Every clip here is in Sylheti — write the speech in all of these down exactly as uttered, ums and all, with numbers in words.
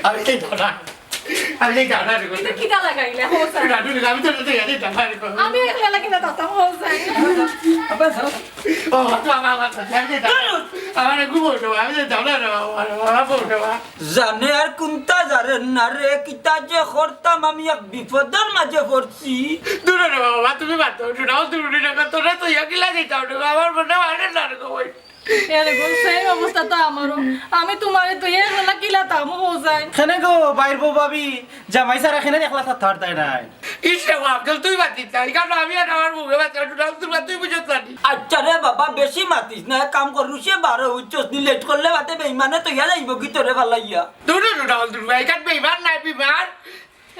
আমি যাইতাম না। আমি যাইতাম না রে গো। কিতা লাগাইলে, হোসাইন? রানু রে, আমি তো যাইতাম না রে গো। আমি একলা লাগি না, তাতাম হোসাইন। আব্বা, যাও। ও, তো আমার, আমার, আমি যাইতাম না। আমার ঘুম উঠো, আমি যাইতাম না রে বাবা, আমার ঘুম উঠো। জানে আর কুনতা জানে না রে, কিতা যে করতাম, আমি এক বিপদর মাঝে পড়ছি। দূর রে বাবা, তুমি বাদ দাও, শোনাও, দূর রে, তোরা তো ইয়া কিলা যাইতাম রে, আমার মনে হয় না রে গো। এরে গো, same অবস্থা তো আমারও। আমি তুমারে তো এর বেলা কিলা তামু হোসাইন। কেনে গো, বাইর বউ ভাবি, জামাই ছাড়া কেনে একলা থাকতে পারতায় নায়? ইস রে বাপ, চল তুই বাদ দিস না। এই কারণে আমি আর আমার বউয়ে বাদ দিলাম, তুই বাদ, তুই বুঝত পারলি। আচ্ছা রে বাবা, বেশি মাতিস না, এক কাম কর, রুশে বারো উচ্চস নি, late করলে বাদে বেইমানে তো ইয়া যাইব কি তোরে ফালাইয়া? দূর, দূর, দূর, দূর, ভাই, কাট বেইমান নাই, বিমান।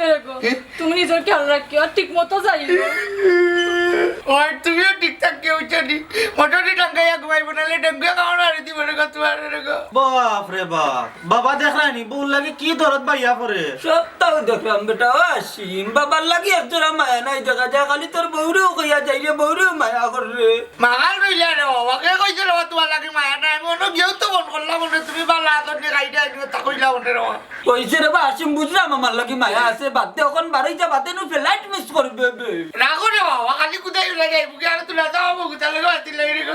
এরে গো, এ? তুমি নিজর খেয়াল রাখিও, আর ঠিক মতো যাইও। ওই, তুমিও ঠিকঠাক কেউ চলি। মোটামুটি টাঙ্গাইয়া ঘুমাইবো, নাহলে ডেঙ্গুয়ে কামড় মারি দিব রে গো, তোমার রে গো। বাপ রে বাপ, বাবা দেখরায়নি, বউর লাগি কি দরদ বাইয়া পড়ে। সবটাও দেখলাম বেটা, ও আসিম, বাবার লাগি এক জোড়া মায়া নাই দেখা যায়, খালি তোর বউরেও কইয়া যাই রে, বউরেও মায়া কর রে। মাগাল রইলা রে বাবা, কে কইছে রে বাবা, তোমার লাগি মায়া নাই? আমি অন্য গিয়েও তো ফোন করলাম, মনে তুমি বালা আদর নিয়ে গাড়িটা একটু তা কইলাম মনে রে বাবা। কইছে রে বা আসিম, বুঝলাম আমার লাগি মায়া আছে, বাদ দে, অখন বাড়ি যা, বাদে নু flight miss করবে বে। রাখো রে বাবা, খালি কোথায় উড়ে যাই, বুকে আরো তুলা যাওয়া, বুকে চালে গো, আতি লাগি রে গো।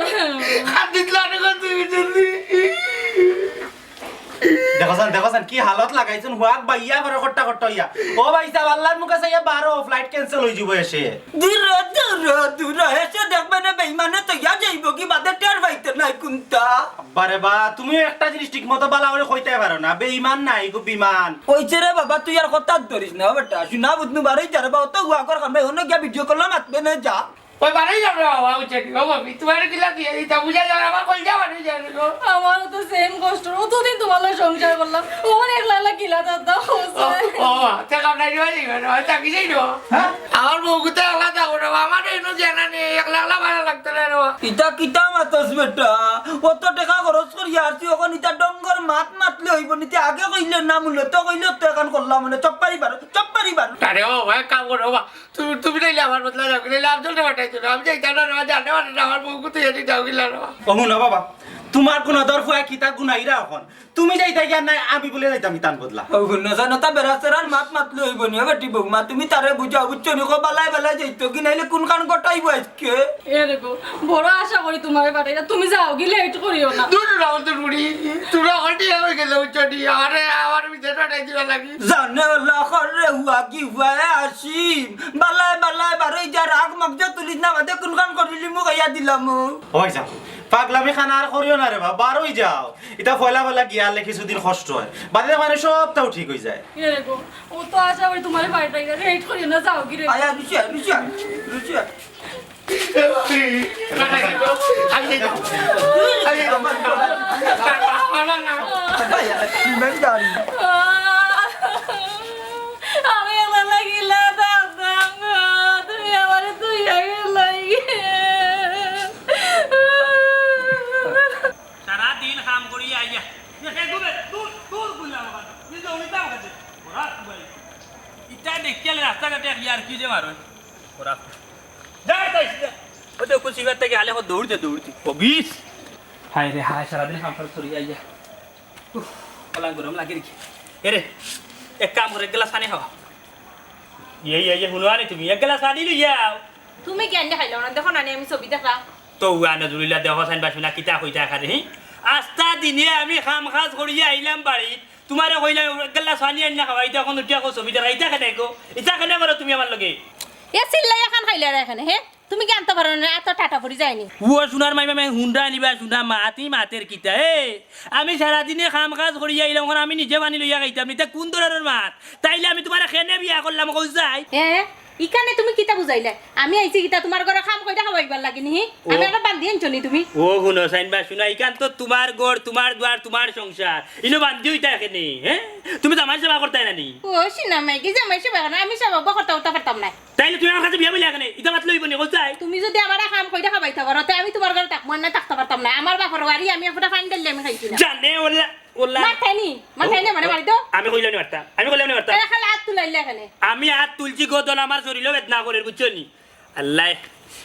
হাত দিতলা রে গো, তুমি জলদি। দেখো চাইন, দেখো চাইন, কি হালত লাগাইছইন, হুয়াক বাইয়া করে খট্টা খট্টা হইয়া। ও ভাই সাহেব, আল্লাহর মুখে চাইয়া বারো, flight cancel হই যাব এসে। দূর, দূর, দূর, এসে দেখবে না, বেইমানে তো ইয়া যাইব কি বাদে টের পাইতে নাই কুনটা। বারে বা, তুমিও একটা জিনিস ঠিক মতো বালা করে কইতে পারো না, বেইমান নাই গো, বিমান। কইছে রে বাবা, তুই আর কথা ধরিস না বেটা, শুনা বুঝনু বারোই যারে বা, অত হুয়া কর কামড়াই, অন্য গিয়া video call মাতবে না, যা। ওই বাড়ি যাবে বাবা, উঠে কি? ও বাবি, তোমার কিলা দিয়ে দিতা, বুঝা যাবে, আমার কলজা বাড়ি যাবে গো। আমারও তো same কষ্ট, অতদিন তোমার লগে সংসার করলাম, অখন একলা একলা কিলা দাদা ও, হচ্ছে। ও, তে কামড়াই দিবা যাইবে না, চাকরি যাই না। হ্যাঁ? আমার বউ কোথায় একলা থাকো না, আমার এই নদী আনা নেই, একলা একলা ভালো লাগতো না রে। ইতা কিতা মাতস বেটা? অত টেকা খরচ করি আর তুই অখন ইতা ডঙ্গর মাত মাতলে হইব নি? তুই আগে কইলে না, মূলত কইলে তো এখন করলাম মানে চপ্পারি বারো, চপ্পারি বারো। আরে ও ভাই, কাম করো বাবা। তুমি, তুমি নাইলে আমার বদলা যাও, নাইলে আফজলরে পাঠাইছো না। আমি যাইতাম না, আমার জানে মানে না, আমার বউ কুতু এনে যাও গিলা না। ও হুনো বাবা, তোমার গুনাদর ফুয়া কিতা গুনাইরা অখন? তুমি যাইতায় গিয়া নাই, আমি বুলে যাইতাম ইতান বদলা। ও হুনো, জানো তা বেড়া সেরার মাত মাতলে হইব নি, বেটি বউ মা, তুমি তারে বুঝাও, বুঝছো নি? কো বালায় বালায় যাইতো কি, নাইলে কোনখান গটাইব আজকে? এরে গো, বড় আশা করি তোমারে পাঠাইরা, তুমি যাও গি, late করিও না। দূর রাও তো রুড়ি, তোরা হটি হয়ে গেলে উচ্চটি, আরে আমার ভিতরে পাঠাই দিবা লাগি। জানে আল্লাহ, কর রে হুয়া কি হুয়া, এ আসিম, বালায় বালায় বারোই যা, রাগ মগজা তুলিস না, বাদে কোনখান করিলি মুখ আইয়া দিলাম। ওই যাও, পাগলামি খানা আর করিও না রে বা, বারোই যাও। ইতা ফয়লা ফয়লা গিয়া আলে কিছুদিন কষ্ট হয়, বাদে মানে সবটাও ঠিক হয়ে যায়। এরে গো, ও তো আশা করি তোমারে পাঠাইরা, late করিও না, যাও গি রে। আয়া, রুচিয়া, রুচিয়া, রুচিয়া। আমি একলা লাগিলা থাকতাম গো, তুমি আমারে তুই আগে লাগি। সারা দিন কাম করি আইয়া, এ, এ, দূরে, দূর, দূর, বুঝলাম আমার। নিজে উল্টা আমার কাছে। ওরা কি ভাই? ইটা দেখিয়ালে রাস্তাঘাটে আর কি যে মারো। ওরা। যা, যা, যা। ও তো কুচি ঘর থেকে আলে দৌড়তে, দৌড়তে। অবিস। হায় রে, হায়, সারাদিন কাম কাজ করি আইয়া। উফ, কলাং গরম লাগে রে। এরে, এক কাম করে, এক গ্লাস পানি খাওয়া। ইয়ে, ইয়ে, ইয়ে, হুনো আরে তুমি, এক গ্লাস পানি লইয়া আও। তুমি কেন দেখাইলাও না? দেখো না নি, আমি ছবি দেখলাম। তো উয়া নজরুল্লাহ দেখো চাইন বাসু না, কিতা কইতা খারে, হি? আস্তা দিনে আমি কাম কাজ করিয়া আইলাম বাড়িত, তোমারে কইলাম, "এক গ্লাস পানি আইন না খাওয়া", ইতা অখন উঠিয়া কও ছবি দেখা, ইতা কেনে গো? ইতা কেনে করো তুমি আমার লগে? এ চিল্লাইয়া খান খাইলে আর এখানে, হে? তুমি কি আনতে পারো না? এত টাটা পড়ি যায়নি। ও সোনার মাইমা, মাই হুন্ডা আনিবা, সোনা মা, তুমি মাতের কিতা, এ? আমি সারাদিনে কাম কাজ করিয়া আইলাম, অখন আমি নিজে পানি লইয়া খাইতাম, ইতা কোন ধরনের মাত? তাইলে আমি তোমারে কেনে বিয়া করলাম, কও যাই? এ? ইখানে তুমি কিতা বুঝাইলে? আমি আইছি কিতা তোমার ঘরে কাম কইরা খাওয়াইবার লাগি নি? ও। আমি একটা বান্দি আনছো নি তুমি? ও হুনো, চাইন বাসু না, ইখান তো তোমার ঘর, তোমার দুয়ার, তোমার সংসার। ইনো বান্দি হইতা কেনে, হে? তুমি জামাই সেবা করতায় না নি? ও, সিনা মাই কি জামাই সেবা করে? আমি সেবা উবা করতা উতা পারতাম না। তাইলে তুমি আমার কাছে বিয়া বইলা কেনে? ইতা মাত লইব নি, কও যাই? তুমি যদি আমারে কাম কইরা খাওয়াইতা পারো, তে আমি তোমার ঘরে থাকমু, না থাকতে পারতাম না। আমার বাপর বাড়ি, আমি একটা ফাইন দিলে আমি খাইছি না। জানে ওলা। ওলা। মাথায় নি, মাথায় নি, মানে মারি তো। আমি কইলাম নি মারতা, আমি কইলাম নি মারতা। এরা খালি হাত তুলাইলে এখানে। আমি হাত তুলছি গো, দল আমার শরীরও বেদনা করে, বুঝছো নি? আল্লাহ,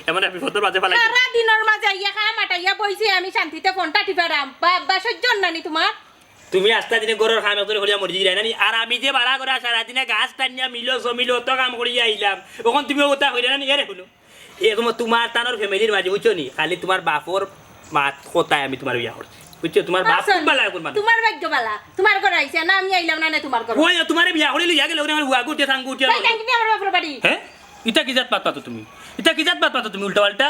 এমন এক বিপদর মাঝে ফালাই। সারা দিনর মাঝে আইয়া কাম আটাইয়া বইছি, আমি শান্তিতে ফোনটা টিপারাম। বাবা, সহ্য নানি তোমার? তুমি আস্তা দিনে ঘরর কাম একজনে করিয়া মরি যাইরায় না নি? আর আমি যে বালা করা সারাদিনে গাছ টানিয়া মিলো সমিলো অত কাম করিয়া আইলাম, অখন তুমি অতা কইরায় না নি? এরে হুনো, এ তোমার, তোমার তানর ফ্যামিলির মাঝে, বুঝছো নি, খালি তোমার বাপর মাত কথায় আমি তোমার বিয়া করছি, বুঝছো? তোমার বাপ খুব বালা একজন মানুষ। তোমার ভাগ্য বালা, তোমার ঘর আইছে না, আমি আইলাম না, না তোমার ঘর। ওই তোমারে বিয়া করি লইয়া গেলে ওরে আমার হুয়া গুটে থাঙ্গু উঠিয়া ভাই, লড়ো। থাঙ্গি নি আমার বাপর বাড়ি। হ্যাঁ, ইটা কি জাত মাত মাতো তুমি? ইটা কি জাত মাত মাতো তুমি উল্টা পাল্টা?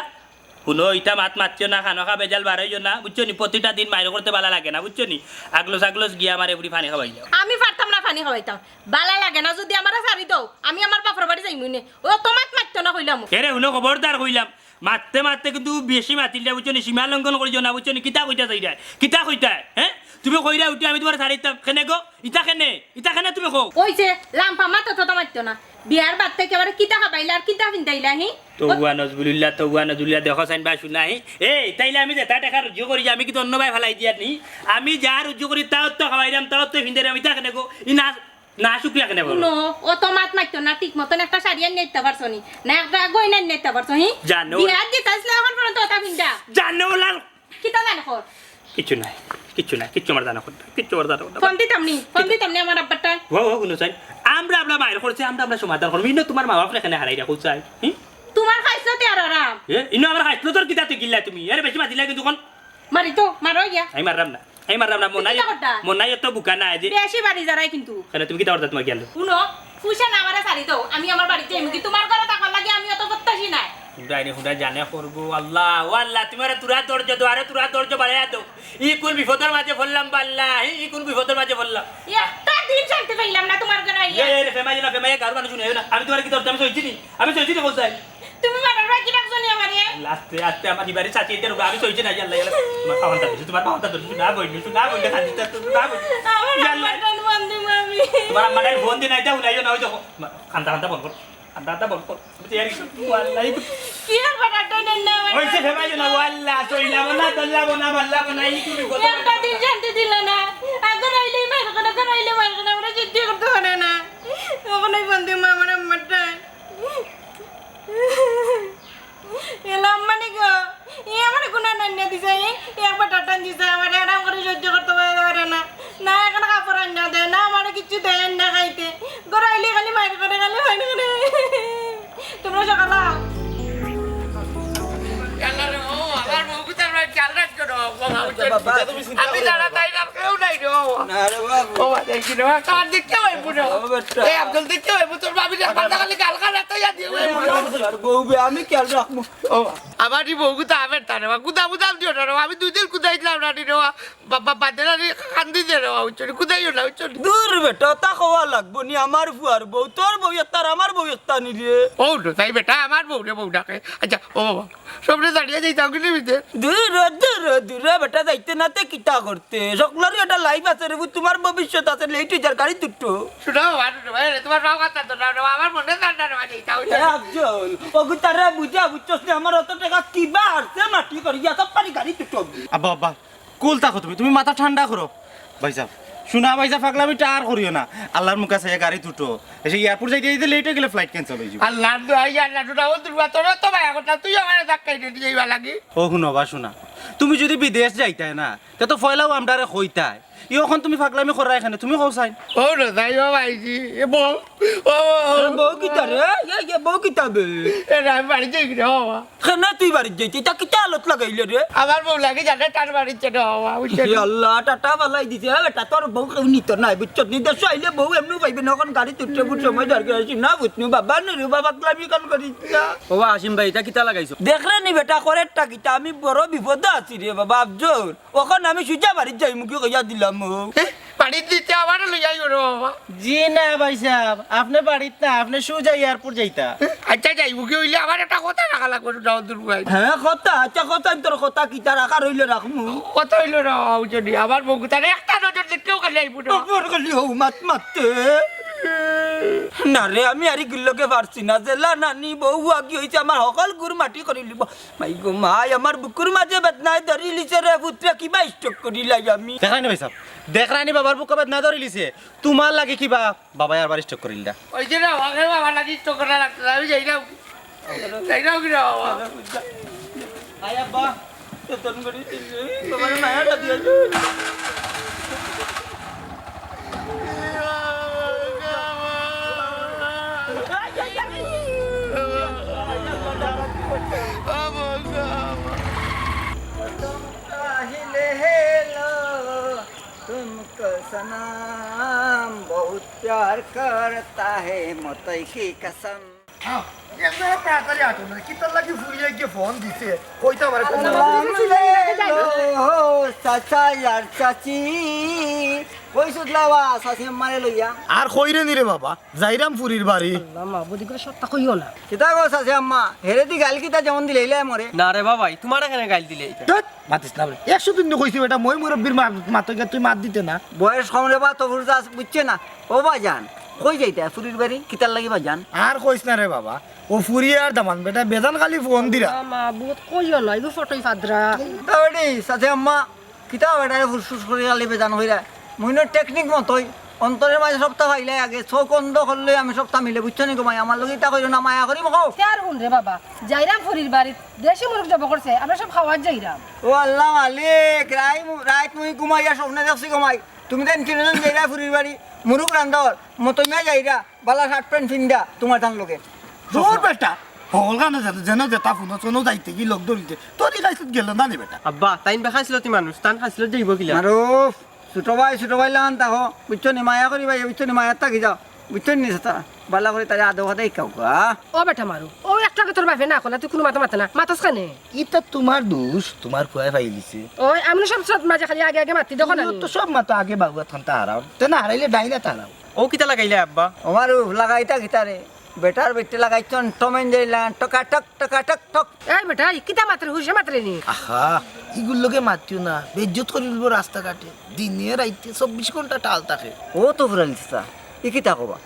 হুনো, ইটা মাত মাতিও না, খানো খা বেজাল বাড়াইও না, বুঝছো নি? প্রতিটা দিন মাইর করতে বালা লাগে না, বুঝছো নি? আগলস আগলস গিয়া আমারে ফুরি পানি খাওয়াই যাও। আমি পারতাম না পানি খাওয়াইতাম, বালা লাগে না। যদি আমারে ছাড়ি দেও, আমি আমার বাপর বাড়ি যাইমু নে। অত মাত মাতিও না কইলাম। এরে হুনো, খবরদার কইলাম, মাততে মাততে কিন্তু বেশি মাতিলে, বুঝছো নি? সীমা লঙ্ঘন করিও না, বুঝছো নি? কিতা কইতা চাইরায়? কিতা কইতায়? হ্যাঁ? তুমি কইরায় উঠি আমি তোমারে ছাড়িতাম। কেনে গো? ইতা কেনে? ইতা কেনে তুমি কও? ওই যে লাম্পা মাত অত মাতিও না। বিয়ার বাদ থাকি আমারে কিতা খাবাইলা আর কিতা ফিন্দাইলা, হি? তওবা নজবুলিল্লাহ, তওবা নজবুলিল্লাহ, দেখো চাইন বা শুনা, হি? এই, তাইলে আমি যেতা টেকা রুজি করি, আমি কিতা অন্য বায় ফালাই দিয়ার নি? আমি যা রুজি করি, তাও তো খাওয়াইরাম, তাও তো ফিন্দাইরাম, ইতা কেনে গো? ই না, না শুক্রিয়া কেনে বলো? হুনো, অত মাত মাতিও না, ঠিক মতন একটা শাড়ি আনিয়া দিতা পারছো নি? না একটা গয়না আনিয়া দিতা পারছো, হি? জানো। বিয়াত দিতা আছলা, অখন পর্যন্ত অতা ফিন্দা। জানো লাল। কিতা জানো কর? কিচ্ছু নাই, কিচ্ছু নাই, কিচ্ছু আমার জানা করতে, কিচ্ছু আমার জানা করতে। ফোন দিতাম নি, ফোন দিতাম নি আমার আব্বারটা। ও, ও, হুনো চাইন, আমরা, আমরা মাইর করছি, আমরা, আমরা সমাধান করমু। ইনো তোমার মা বাপরে কেনে হারাই রাখো চাই, হুম? তোমার খাইছলতে আর আরাম। এ, ইনো আমার খাইছলতর কিতা তুই গিল্লা তুমি? এরে বেশি মাতিলা কিন্তু কোন? মারি তো, মারো ইয়া। আমি মাররাম না, আমি মাররাম না, মনাই, কিতা করতা? মনাই অত বুকা না যে। বেশি বাড়ি যারাই কিন্তু। কেনে তুমি কিতা করতা তোমার গেল? হুনো, ফুসা না আমারে ছাড়ি দেও, আমি আমার বাড়িত যাইমু গি, তোমার ঘরো থাকবার লাগি আমি অত প্রত্যাশী নায়। হুন্ডা আইরে হুন্ডা জানে করবো, আল্লাহ, ও আল্লাহ, তুমি আরে তুরা ধৈর্য দেও, আরে তুরা ধৈর্য বাড়াইয়া দেও। ই কোন বিপদর মাঝে পড়লাম বাল্লা, ই, ই কোন বিপদর মাঝে পড়লাম। একটা দিন শান্তি পাইলাম না তোমার ঘরো আইয়া। এ, এ, রে, ফেমাই না, ফেমাই, গাঁওর মানুষ হুনাইও না। আমি তোমারে কিতা ধরছি, আমি সইছি নি, আমি সইছি নি, কোথায়? তুমি মারার বাকি রাখছো নি আমারে? আস্তে, আস্তে, আমার ইবারে চাচি এদের উপরে আমি সইছি না, আল্লাহ, আল্লাহ। তোমার বাবাটা ধরছি, তোমার বাবাটা ধরছি, না বইনি, না বইনি, কান্দি, না বইনি। আমার আম্মার টান বন্ধ, মামি। তোমার আম্মার টান ফোন দি না, এটা হুনাইও না, ওই দেখো, কান্দা, কান্দা বন্ধ কর। আদা, আদা, বল, বল। বুঝছি, আর কি, ওয়াল্লাহি। কি আর বাটাটা নেন না, আমার ওই যে ফেমাই না, ওয়াল্লা, সইলাম না, দল্লাম না, মাল্লাম না, এই তুমি কত একটা দিন শান্তি দিল না। আগে রাইলে মার খানা, আগে রাইলে মার খানা, আমরা কিচ্ছু করতে পারে না। তখন ওই বন্ধু মা আমার আম্মারটা। এলো আম্মানি গো, ই আমারে কোন নান্না দিছে, ই একবার টাটান দিছে, আমারে আরাম করে সহ্য করতে পারে না। না এখন কাপড় আন্না দেয়, না আমারে কিচ্ছু দেয় আন্না খাইতে। ঘরো আইলে খালি মাইর করে, খালি মাইর করে। তোমরা সকাল আও। আল্লাহ রে, ও, আমার বউ কোথায় রয়েছে? আল্লাহ রে, ও, বাবা, আচ্ছা, বাবা, তুমি চিন্তা আমি করো না, ছাড়া বাবা। তাই না, কেউ নাই রে, ও। না রে বাবা। ও, বাবা, দেখি রে, বাবা, কার দেখতে হয়, বুড়ো? ও, বেটা। এই আব্দুল দেখতে হয়, তোর ভাবি রে, কথা খালি গাল গাল এত ইয়া দিয়ে, ওই বুড়ো। আর বউ বে, আমি খেয়াল রাখবো। ও, আমার এই বউ কোথায় আবার তার বাবা, কোথা কোথাও দিও না রে, আমি দুই দিন কোথায় দিলাম না রে, বাবা, বাবা, বাদে না রে, কান্দি দে রে, ওই চলি, কোথায় না, ওই চলি। দূর বেটা, তা কওয়া লাগবো নি, আমার ফুয়ার বউ, তোর বউ একটা আর আমার বউ একটা নি রে। ও, তো তাই বেটা, আমার বউ রে, বউ ডাকে। আচ্ছা, ও বাবা, সবরে দাঁড়িয়ে যাই, তাও কিনে দিতে। দূর, দূর, দূর, বেটা যাইতে না তে কিতা করতে? সকলেরই একটা life আছে রে, তোমার ভবিষ্যৎ আছে, late হয়ে যার গাড়ি দুটো। শুনো, বাবা, শুনো, ভাই, তোমার বাবা কথা তো না, আমার মনে চায় না রে, ভাই, যাইতে হবে। এ আফজল, ওগু তারা বুঝা, বুঝছস না, আমার অত টাকা কিবা আছে, মাটি করি, ইয়া সব পারি গাড়ি দুটো। আব্বা, আব্বা, কুল থাকো তুমি, তুমি মাথা ঠান্ডা করো। ভাইসাব, শোনা ভাইসাব, পাগলামিটা আর করিও না। আল্লাহর মুখে চাইয়া গাড়িত উঠো। এসে airport যাইতে যাইতে late হয়ে গেলে flight cancel হয়ে যাবে। আল্লাহর দোহাই, আল্লাহ, তোরা ও দুর্বা, তোরা তো ভাই এখন না, তুই আমার ধাক্কা দিতে যাইবা লাগি। ও হুনো বা শোনা, তুমি যদি বিদেশ যাইতায় না, তে তো পয়লাও আমরারে কইতায়। ই অখন তুমি পাগলামি কররায় কেনে, তুমি কও চাইন। ও রে, যাই ও ভাইজি, এ বউ, ও, ও, ও। এ বউ কিতা রে? এ, এ বউ কিতা বে? এ রে, আমি বাড়ি যাই রে, ও বাবা। কেনে তুই বাড়িত যাইতে? ইটা কিতা আলত লাগাইলে রে? আমার বউ লাগে জানে তার বাড়িত যাইতে, ও বাবা, বুঝছো? এ আল্লাহ, টাটা বালাই দিছে। এ বেটা, তোর বউ কেউ নিত নায়, বুঝছো? নি দেশো আইলে বউ এমনেও পাইবে না, অখন গাড়িত উঠতে বুঝ সময় দরকার আছে না, বুঝছো? বাবা নে রে, বাবা, পাগলামি কান করিস না। ও বা, হাসিম ভাই, ইটা কিতা লাগাইছো? দেখরে নি বেটা, করেরটা কিতা? আমি বড় বিপদো আছি রে বাবা, আফজল। অখন আমি সুজা বাড়িত যাইমু গি কইয়া দিলাম ও। এ, বাড়িত দিতে আমারে লইয়া আইও রে বাবা। জি না ভাইসাব, আপনে বাড়িত না, আপনে সুজা airport যাইতা। আচ্ছা, যাইমু গি অইলে আমার একটা কথা রাখা লাগবো, যাও দূর ভাই। হ্যাঁ, কথা, আচ্ছা, কথা, তোর কথা কিতা রাখার অইলে রাখমু। কথা অইলো রে বাবা, বুঝছো নি? আমার বউ তারে একটা নজর দেখতেও খালি আইবো না। খবর খালি হউ মাত মাততে। না রে, আমি আর ইগুর লগে পারছি না। জেলা নানি বউ আগি অইছে, আমার হকল গুর মাটি করিলিবো। মাই গো মাই, আমার বুকুর মাঝে বেদনায় ধরিলিছে রে পুত্রে, কিবা stroke করিলাই আমি। দেখরায়নি ভাইসাব, দেখরায়নি বাবার বুকে বেদনায় ধরিলিছে। তুমার লাগি কিবা বাবায় আরবার stroke করিলতা। ওই যে রে, ওরে বাবা লাগি stroke করা লাগতো, আমি যাই না। যাই না কি রে বাবা? আয় আব্বা, যতন করি দিলি, বাবার মায়াটা দিয়া দে। নাম বহুত প্যার করতা হে মতই কি কসম। আহ, একদম তাড়াতাড়ি আটো না, কিতার লাগি ফুরিয়ে গিয়ে ফোন দিছে? কইতা পারে কোন আল্লাহ। ও চাচা আর চাচি, কই সুতলা বা চাচি আম্মারে লইয়া? আর কইরে নি রে বাবা, যাইরাম ফুরির বাড়ি। আল্লাহ মাবুদ, ইগুরে সত্তা কইও না। কিতা গো চাচি আম্মা, হেরে দি গাইল কিতা যেমন দিলাইলা মরে? না রে বাবা, তুমারে কেনে গাইল দিলাইতা? ধ্যাৎ, মাতিস না রে। একশো দিন তো কইছি বেটা, মই মুরব্বির মা-, মাতো গিয়া তুই মাত দিতে না। বয়স কম রে বা, তো ফুরজা বুঝছে না। ও বাজান, কই যাইতা ফুরির বাড়ি? কিতার লাগি বাজান? আর কইস না রে বাবা, ও ফুরি আর দামান বেটা বেজান খালি ফোন দিরা। আল্লাহ মাবুদ, কইও না, ইগু ফটোই ফাদরা। তা বেটি, চাচি আম্মা, কিতা বেটারে ফুসফুস করি খালি বেজান কইরা? মুইনর টেকনিক মতই, অন্তরের মাঝে সবতা পাইলাই আগে, চোখ অন্ধ করলে আমি সবতা মিলে, বুঝছো নি গো মাই? আমার লগে ইতা কইরো না, মায়া করি মকো। তে আর হুন রে বাবা, যাইরাম ফুরির বাড়িত, দেশি মুরগ জব করছে, আমরা সব খাওয়ার যাইরাম। ও আল্লাহ মালিক, রাই মু-, রাইত মুই ঘুমাইয়া স্বপ্নে দেখছি গো মাই, তুমি তাইন তিনজন যাইরা ফুরির বাড়ি, মুরগ রান্দর, মতই মিয়া যাইরা, বালা শার্ট প্যান্ট ফিন্দা, তুমার তান লগে। দূর বেটা, হকল গানো যেন, যেন যেতা ফুনো চনো যাইতে কি লোক ধরিতে, তোর ই খাইছত গেল না নি বেটা। আব্বা, তাইন বেখাইছলতি মানুষ, তান খাইছলত যাইবো কিলা? মারুফ, ছোট ভাই, ছোট ভাই লাখান থাকো, বুঝছো নি? মায়া করি ভাই, বুঝছো নি? মায়াত থাকি যাও, বুঝছো নি? সেটা বালা করি তারে আদব কথা হিকাও গা। ও বেটা মারু, ও একটু আগে তোর বাপে না কলা, তুই কুনু মাতো মাতে না, মাতস কেনে? ইতা তুমার দোষ, তুমার ফুয়ায় পাইলিছে। ওই, আমি না সব, সব মাঝে খালি আগে আগে মাতি, দেখো না তুইও নি? তো সব মাতো আগে বাবুয়া থানতা হারাও, তে না হারাইলে ডাইনা তারাও। ও কিতা লাগাইলে আব্বা? ও মারুফ, লাগাইতা কিতা রে? বেটার বেটে লাগাইছন টম এন্ড জেরি লাগান, টকা টক, টকা টক টক। এই বেটা, ই কিতা মাতরে, হুশে মাতরে নি? আহা, ইগুর লগে মাতিও না, বেইজ্জত করি দিবো রাস্তাঘাটে। দিনে রাইতে চব্বিশ ঘন্টা টাল থাকে। ও তো ফুরালি চাচা, ই কিতা কবা?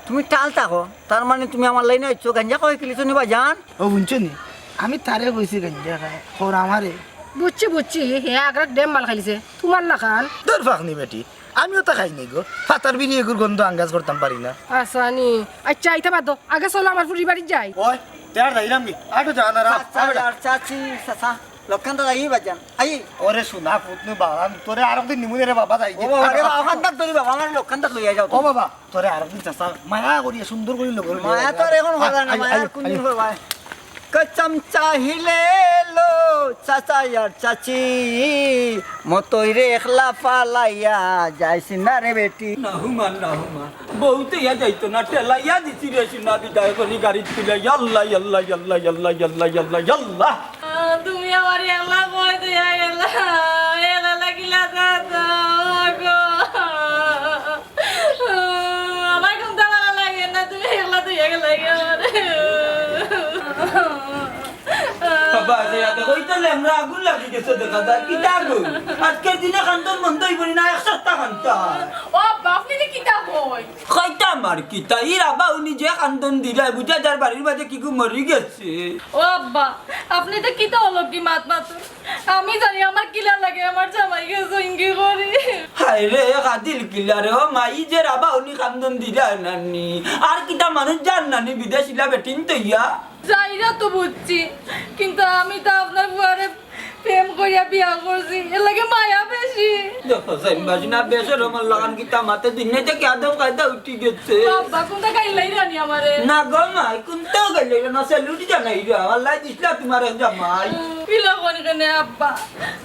তুমি টাল থাকো, তার মানে তুমি আমার লাইনে আইছো, গাঞ্জা কয় কিলিছো নি বাজান? ও বুঝছো নি? আমি তারে কইছি গাঞ্জা খায়, খর আমারে। বুঝছি, বুঝছি, হে আগ্রার ডেম মাল খাইলিছে, তুমার লাখান। দূর ফাকনি বেটি, আমিও তো খাই নাই গো। ফাতার বিড়ি এগুর গন্ধ আঙ্গাজ করতাম পারি না। আচ্ছা নি, আচ্ছা, ইতা বাদ দেও। আগে চলো আমার ফুরির বাড়িত যাই। ওই, তে আর যাইরাম কি? আটো যা না রা, চাচা আটো যা। আর চাচি, চাচা, লক্ষান্ত যাই বাজান। আই। ওরে সোনা পুত নু বাবা, তোরে আরক দিন নিমুনে রে বাবা যাই ও গি। বাবা, আরে আটো, বাবা, আটো। লক্ষান্ত ধরি বাবা, আমার লক্ষান্ত লইয়া যাও ও তুমি। বাবা, তোরে আরক দিন চাচা, মায়া করিয়া সুন্দর করি লগে লইয়া মায়া যাও। তো আর এখন আই, কথা না, আই, মায়া আই, আর কোন আই। দিন করবা? কসম চাহিলে লো চাচা আর চাচি, মতইরে একলা ফালাইয়া যাইস না রে বেটি। না হুমা, না হুমা, বউতে ইয়া যাইতো না, ঠেলাইয়া দিছি রে সোনা, বিদায় করি গাড়িত তুলে। ইয়াল্লা, ইয়াল্লা, ইয়াল্লা। আহ, তুমি আমার একলা বই দিয়া গেলা, এলা লাগিলা দাদা গো। আমার কোনটা ভালো লাগে না, তুমি একলা তুই একলা লাগে আমারে। বাবা, যে রাতে কইতে লেমরা আগুন লাগি গেছে দেখা যায়, কিতা গো? আজকের দিনে কান্দন বন্ধ হইব না, এক সপ্তাহ কান্দা। ও আব্বা, আপনি যে কিতা কই? কইতাম আর কিতা, ই রাবা উনি যে কান্দন দিলাই, বুঝা যার বাড়ির মাঝে কিগু মরি গেছে। ও আব্বা, আপনি তো কিতা অলক্ষী মাত মাতুন। আমি জানি আমার কিলা লাগে, আমার জামাই গেছে ইঙ্গি করি। হায় রে, কাদিল কিলা রে, ও মাই যে রাবা উনি কান্দন দিলা নানি। আর কিতা মানুষ যার নানি বিদেশ ইলা বেটিন তো ইয়া। যাইরা তো বুঝছি, কিন্তু আমি তো আপনার ফুয়ারে প্রেম করিয়া বিয়া করছি, এর লাগে মায়া বেশি। দেখো, জাইন বাজি না, বেশরম লাগান কিতা মাতে দিন নাই, দেখি আদব কায়দা উঠি গেছে। ও আব্বা, কোনটা গাইলাই রানি আমারে? না গো মাই, কোনটাও গাইলাই না, স্যালুট জানাই রে, আল্লাহ দিছলা তোমার এক জামাই। উম, কিলা কোন কেনে আব্বা?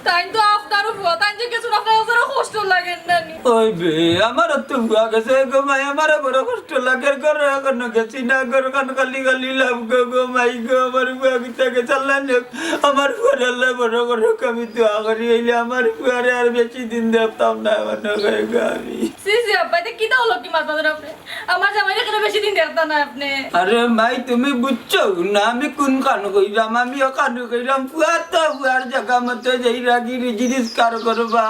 তাই তো আপনারও ফুয়া, তাই যে কিছু না আপনার কষ্ট লাগে না নি। ওই বে, আমার তো ফুয়া গেছে গো মাই, আমার বড় কষ্ট লাগে, ঘরে এখনো গেছি না, ঘর খান খালি খালি লাভ গো, গো মাই গো, আমার ফুয়া কিতা গেছে আল্লাহ নেক। আমার ফুয়ার আল্লাহ বড় করুক, আমি দোয়া করি, অইলে আমার ফুয়ারে আর বেশি দিন দেখতাম না, আমার নগায় গো আমি। ছি, ছি, আব্বা, এটা কিতা অলক্ষী মাত মাতরা আপনি? আমার জামাইরে কেনে বেশি দিন দেখতা না আপনি? আরে মাই, তুমি বুঝছো না আমি কোন কান কইরাম, আমি ও কান কইরাম, ফুয়া তো ফুয়ার জাগা মতো যেই রাগি রিজি রিজগার করবা।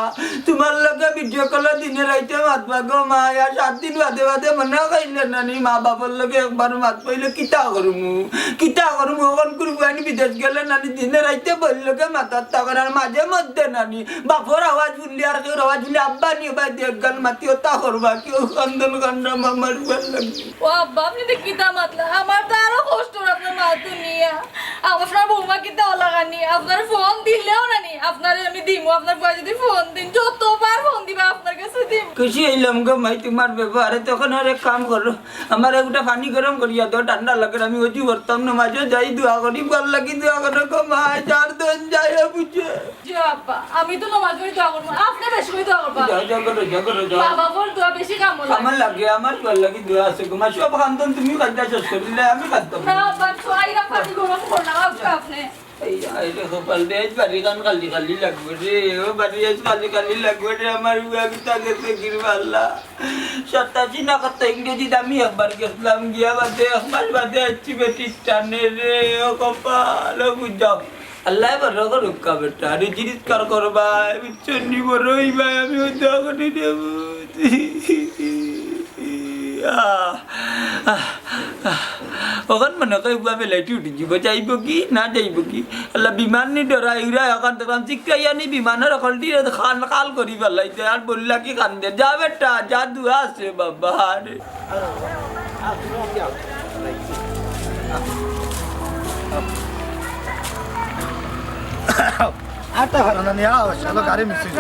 তোমার লগে ভিডিও কল দিনে রাইতে মাতবা গো মাই, আর সাত দিন বাদে বাদে মনে কইলে নানি মা বাবার লগে একবার মাত পাইলে কিতা করমু? কিতা করমু? অখন কুরবানি বিদেশ গেলে নানি দিনে রাইতে বইল লগে মাতার তা করার মাঝে মধ্যে নানি বাপর আওয়াজ শুনলি আর কেউর আওয়াজ শুনলি আব্বা নিয়ে ভাই দেখ গান মাতিও তা করবা কেউ কান্দন কান্না মামার উপর লাগবে। ও আব্বা, আপনি তো কিতা মাতলা? আমার তো আরো কষ্ট আপনার মাতুন নিয়া। আপনার বৌমা কিতা ওলা গানি? আপনার ফোন দিলেও নানি, আপনারে আমি দিমু। আপনার বউ যদি ফোন দিন, যতবার ফোন দিবা আপনার কাছে দিমু। খুশি হইলাম গো মাই তোমার ব্যবহারে। তখন আর এক কাম করো, আমার একটা পানি গরম করিয়া দাও, ঠান্ডা লাগে, আমি অজু করতাম না, মাঝে যাই দোয়া করি, ভালা লাগি দোয়া করো গো মাই, যার দোন যায়, জি আব্বা, আমি তো নামাজ পড়ি দোয়া করবো, আপনি বেশি করে দোয়া করবা। যাও, যাও, করো, যাও, করো, যাও। বাবা, বড় দোয়া বেশি কাম লাগে। আমার লাগে, আমার দোয়ার লাগি দোয়া আছে গো মা। সব কান্দন তুমি কান্দা শেষ করিলে, আমি কান্দতাম না। না আব্বা, তো আইরা পানি গরম করো না, আব্বা, আপনি। এই, এই রে কপাল রে, আজ বাড়ি কান খালি খালি লাগবে রে, ও বাড়ি আজ খালি খালি লাগবে রে, আমার বুয়া কিতা গেছে গিরবা আল্লাহ। সাতাশি না কত ইংরেজিত আমি একবার গেছিলাম, গিয়া বাদে এক মাস বাদে আইছি বেটির টানে রে, ও কপাল, ও বুঝাও। আল্লাহ বড় করুক্কা বেটা, রুজি রোজগার করবায়, বুঝছো নি, বড় অইবায়, আমি ওই দোয়া করি দেব। আহ, আহ, আহ। অখন মনে কয় উবা বেলাইটি উঠি দিব, যাইব কি না যাইব কি? আল্লাহ বিমান নি ডরাই উড়াই অখন দেখলাম চিকরাইয়া নি বিমানর অকলটি খান খাল করি পেলাইছে, আর বললা কি কান্দে, যা বেটা, যা দোয়া আছে বাবা রে। আটটা ভালো না, নিয়ে আও, চলো, গাড়ি মিছিল।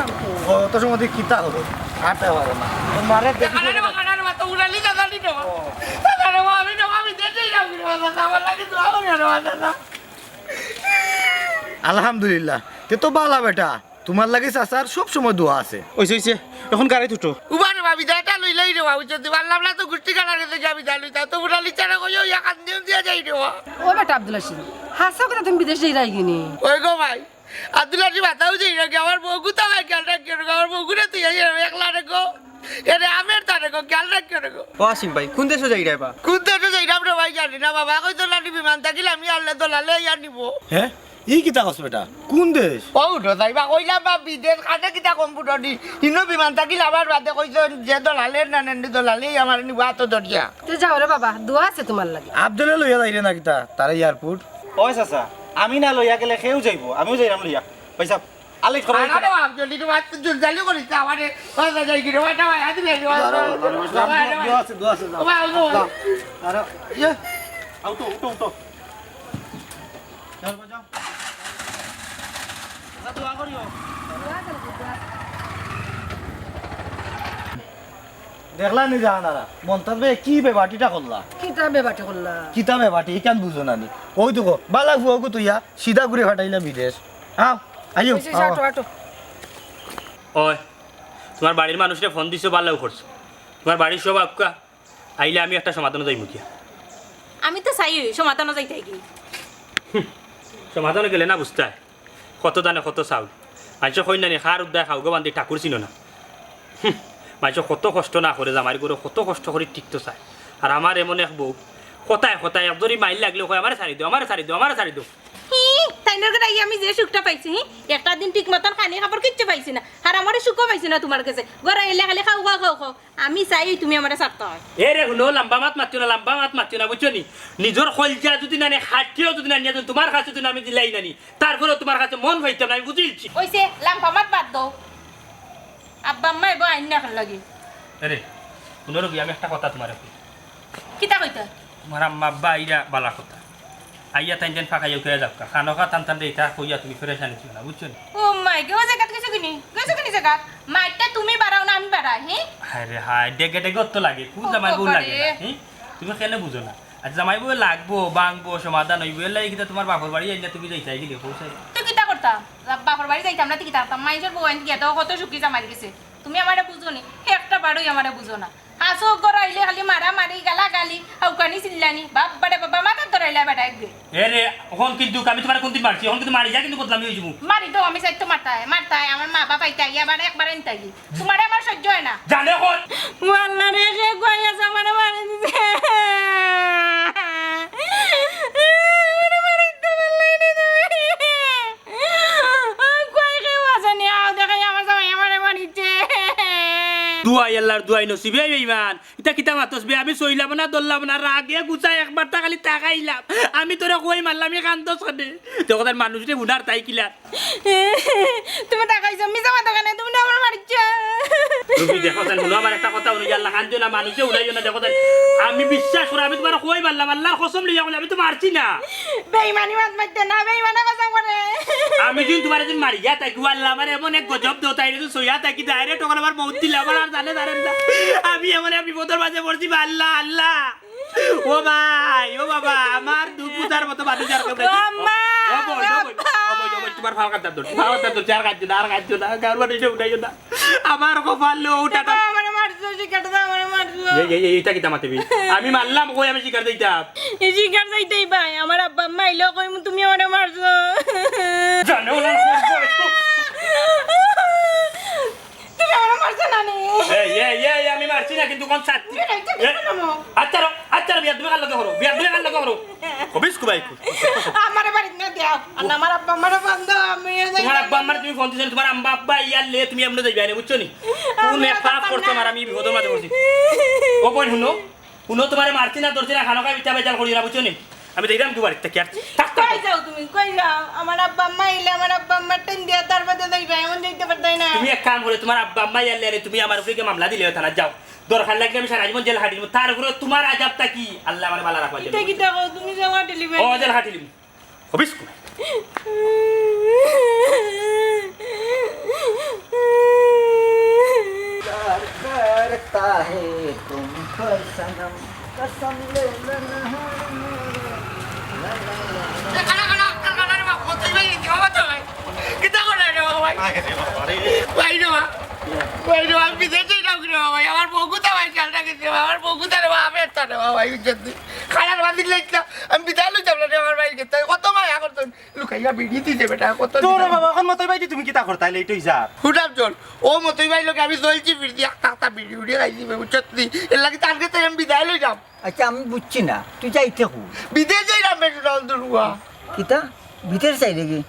ও, অত সময় দিয়ে কিতা হবে? আটটা ভালো না। ও, মারে দেখি। আরে বাবা, আরে বাবা, তো উড়ালি দাদা নি তো। ও। আরে বাবা, আমি তো, আমি দেখেই যাবো রে বাবা, আমার লাগে তো আমার রে বাবা, দাদা। আলহামদুলিল্লাহ, তে তো বালা বেটা, তোমার লাগি চাচার সব সময় দোয়া আছে। ওইছে, ওইছে, এখন গাড়িত উঠো। উবা রে বাবা, বিদায়টা লইলাই রে বাবা, যদি পারলাম না তো গুষ্টি কাটার গেছে গিয়া বিদায় লইতা, তো উড়ালি চারা কইও, ইয়া কান্দিও দিয়া যাই রে বাবা। ও বেটা আব্দুল হাসিম, হাছা কথা তুমি বিদেশ যাইরায় গিনি? ওই গো ভাই, আব্দুল হাসিম হাছাউ যাইরাম গি, আমার বউগু তো আমার খেয়াল রাখিও রে গো, আমার বউগুরে তুই আইয়া একলা রে গো। এরে আমের তারে গো, খেয়াল রাখিও রে গো। ও হাসিম ভাই, কোন দেশো যাইরায় বা? কোন দেশো যাইরাম রে ভাই, জানি না বাবা, কই দলালি বিমান থাকিল আমি আনলে দলালে আইয়া নিব। হ্যাঁ? ই কিতা কস বেটা? কোন দেশ? ও উঠো যাইবা, কইলাম বা বিদেশ, কানে কিতা কম ফুটনি? ইনো বিমান থাকিল আমার বাদে কইছইন যে দলালের না নেন্ডি দলালেই আমার নিব আতো দরিয়া। তে যাও রে বাবা, দোয়া আছে তোমার লাগি। আব্দুলে লইয়া যাইরে না কিতা? তারে এয়ারপোর্ট। ওই চাচা, আমি না লইয়া গেলে কেউ যাইব, আমিও যাইরাম লইয়া। পয়সা আলাই করো। আরে বাবা, জলদি তো বাদ জলদি করিস না, আমারে কথা যাই কি রে, ওটা ভাই, হাত ধরে দোয়া আছে, দোয়া আছে, যাও। বাবা, বাবা। যাও। আরে, ইয়ে। উঠো, উঠো, উঠো। যাও, যাও। আচ্ছা, দোয়া করিও। দেখলা নি জাহানারা, মন্তাজ ভাই কি বেবাটিটা করলা? কিতা বেবাটি করলা? কিতা বেবাটি, ইখান বুঝো না নি? ওই দেখো, বালা ফুয়াগু তুইয়া সিধা ঘুরে ফাটাইলা বিদেশ। আও, আইও, ওই যে, আও। আটো, আটো। ওই, তোমার বাড়ির মানুষরে ফোন দিছো, বালাউ করছো। তোমার বাড়ির সব আউক্কা, আইলে আমি একটা সমাধানো যাইমু গিয়া। আমি তো চাই সমাধানো যাইতায় গি। হুম, সমাধানো গেলে না বুঝতায়, কত দানে কত চাউল। মানষে কইন না নি, খার উদ্দায় খাও গো বান্দি, ঠাকুর চিনো না। হুম, মানষে কত কষ্ট না করে, জামাইর ঘরো কত কষ্ট করি টিকতো চায়। আর আমার এমন এক বউ, কথায় কথায় এক জরি মাইর লাগলেও কয়, "আমারে ছাড়ি দেও, আমারে ছাড়ি দেও, আমারে ছাড়ি দেও।" হি, তাইনর ঘরো আইয়া আমি যে সুখটা পাইছি, হি, একটা দিন ঠিক মতন খানি খাবার কিচ্ছু পাইছি না, আর আমারে সুখও পাইছি না তোমার গেছে। ঘরো আইলে খালি খাও, খাও, খাও, খাও। আমি চাই তুমি আমারে ছাড়তায়। এ রে, হুনো, লম্বা মাত মাতিও না, লম্বা মাত মাতিও না, বুঝছো নি? নিজর কইলজা যুদি না নে, খাটিয়াও যুদি না নিয়া, তোমার কাছে যুদি না আমি দিলাই না নি, তারপরেও তোমার কাছে মন পাইতাম না, আমি বুঝিলছি। ওইছে, লম্বা মাত বাদ দেও। আব্বা আম্মা এবার আইন না খান লাগি। আরে, হুনো রবি, আমি একটা কথা তোমারে কই। কিতা কইতা? তোমার আম্মা আব্বা আইরা বালা কথা। আইয়া তাইন যেন ফাঁকাইয়া উঠিয়া যাউক্কা। খানোখা টান টান দে, ইতা কইয়া তুমি পেরেশানি দিও না, বুঝছো নি? ও মাই গো, জাগাত গেছো কিনি? গেছো কিনি জাগাত? মাইরটা তুমি বাড়াও না, আমি বাড়াই, হি? হায় রে হায়, ডেগে ডেগে অত লাগে। কোন ও জামাই বউ বাবা লাগে রে। না, হি? তুমি কেনে বুঝো না? আর জামাই বউ লাগবো, ভাঙবো, সমাধান অইবো। এর লাগি কিতা তোমার বাপর বাড়ি আইলে তুমি যাইতায় কি দেখো, স্যার? তুই কিতা করতা? বাপর বাড়ি যাইতাম না, তুই কিতা করতাম? মাইনষর বউ আইন গিয়া তো কত সুখী জামাইর গেছে। তুমি আমারে বুঝো নি, একটা বারই আমারে বুঝো না। হাছাউ ঘরো আইলে খালি মারামারি, গালাগালি, হাউকানি চিল্লানি। বাপ বারে বাবা, মাথাত ধরাইলা বেটা একদিন। এ রে, অখন কিন্তু আমি তোমারে কোনদিন মারছি? অখন কিন্তু মারি যা কিন্তু বদনামি অই যাইবো। মারি তো আমি চাইতো মারতায়, মারতায়, আমার মা বাপ আইতা গিয়া আবার একবার আনতা গি। তোমারে আমার সহ্য অয় না। জানে কত? ও আল্লাহ রে, সে কই আছে আমারে মারি দিছে। আমারে মারি দিতে পারলাই নি তুমি। কই কেউ আছে নি? আও দেখাই আমার জামাই আমারে মারিছে। দুয়াই আল্লাহর দুয়াই নসিবে বেইমান। ইতা কিতা মাতস বে? আমি সইলাম না, ধরলাম না, রাগে গুছায় একবার তা খালি তাকাইলাম। আমি তোরে কই মারলাম, ই কান্দস কেনে? তে কথার মানুষরে হুনার তাই কিলা? তুমি তাকাইছো, মিছা মাতো কেনে? তুমি না আমার মারিছ। তুমি দেখো তাই, হুনো আমার একটা কথা, হুনো, আল্লাহ কান্দিও না, মানুষে উড়াইও না, দেখো তাই। আমি বিশ্বাস করি, আমি তোমারে কই মারলাম, আল্লাহর কসম লইয়া কইলাম, আমি তো মারছি না। বেইমানি মাত মারতে না, বেইমানে কসম করে। আমি যদি তোমারে যদি মারিয়া থাকি, আল্লাহ আমার এমন এক গজব দেও, তাইরে তো সইয়া থাকি, direct ওখানে আমার মউত দিলে, আমার আর জানে জানে না। আমি এমন এক বিপদর মাঝে পড়ছি, বা আল্লাহ, আল্লাহ। ও ভাই, ও বাবা, আমার দুঃখ বুঝার মতো মানুষ আর কেউ নাই। ও আম্মা, ও বই, ও বই, ও বই, ও বই। তোমার ফাল কাটতাম ধরছি, ফাল কাটতাম ধরছি, আর কাটছো না, আর কাটছো না, গাউর বাড়ি উঠাইও না। আমার কপাল লো উঠা। দাদা, আমারে মারছো, শিকার দাদা, আমারে মারছো। এই, এই, এই, এটা কিতা মাতে বে? আমি মারলাম কই, আমি শিকার দিতাম? এই শিকার যাইতেই ভাই, আমার আব্বা আম্মা আইলেও কইমু তুমি আমারে মারছো। জানো না, তুমি আমারে মারছো না নি? এই, এই, এই, আমি মারছি না, কিন্তু কোন ছাত্রী? তুমি রাইতে এ, কেন? আচ্ছা রো, আচ্ছা রো, বিয়া তুমি কার লগে করো? বিয়া তুমি কার লগে করো? কবিস কুবাই কু। আমারে বাড়িত না দেও। আর না, আমার আব্বা আমারে ফোন দাও, আমি তোমার আব্বা আমারে তুমি ফোন দিছো, তোমার আব্বা আব্বা ইয়ার লে তুমি এমনে যাইবা না, বুঝছো নি? কোন এক পাপ করছো আমার, আমি বিপদর মাঝে পড়ছি। ও বোন, হুনো, হুনো, তোমারে মারছি না, ধরছি না, খানো খাই মিথ্যা বেজাল করি না, বুঝছো নি? আমি দেখলাম দুবার ইত্যা কি আর থাক, থাক। কই যাও তুমি? কই যাও? আমার আব্বা আম্মা আইলে আমার আব্বা আম্মার টেন দিয়া তার বাদে যাইবা, এমন যাইতে পারতাই না। তুমি এক কাম করো, তোমার আব্বা আম্মা ইয়ার লে তুমি আমার উপরে গিয়া মামলা দিলে থানা যাও। দরকার লাগলে আমি সারা জীবন জেল খাটিলিমু। তার উপরে তোমার আজাবটা কি? আল্লাহ আমারে বালা রাখবা। ইটা কিতা কও তুমি? জেল খাটিলিবায়? ও, জেল খাটিলিমু। হবিস কো। प्यार करता है तुमको सनम, कसम ले लेना। এ, খাড়া, খাড়া, খাড়া, খাড়া রে বাবা, কত ভাই, কি বাবা তো ভাই? কিতা করে রে বাবা ভাই? আরে বাবা রে। ভাই রে বাবা। ভাই রে বাবা, আমি বিদেশ যাইতাম রে বাবা ভাই। আমার বউগুতা ভাই খেয়াল রাখিস রে বাবা। আমার বউগুতা রে বাবা, আমি একটা রে বাবা ভাই, বুঝছস তুই? খাড়ার বান্দিল লাগছে। আমি বিদায় লই যাবো রে আমার ভাই, কত মায়া করতো। লুকাইয়া বিড়ি দিছে বেটা, কত তোর দিন বাবা, এখন মতই ভাই তুমি কিতা করতা, লেট হই যা। হুডাম চল, ও মতই ভাই লোকে আমি চলছি ফিরছি, একটা একটা বিড়ি উড়ি খাইছি, বুঝছস তুই? এর লাগি তার কাছে আমি বিদায় লই যাম। আচ্ছা, আমি বুঝছি না, তুই যাইতে কু? বিদেশ যাই না, বেটা, দুর্গা। কিতা? বিদেশ যাই রে কি?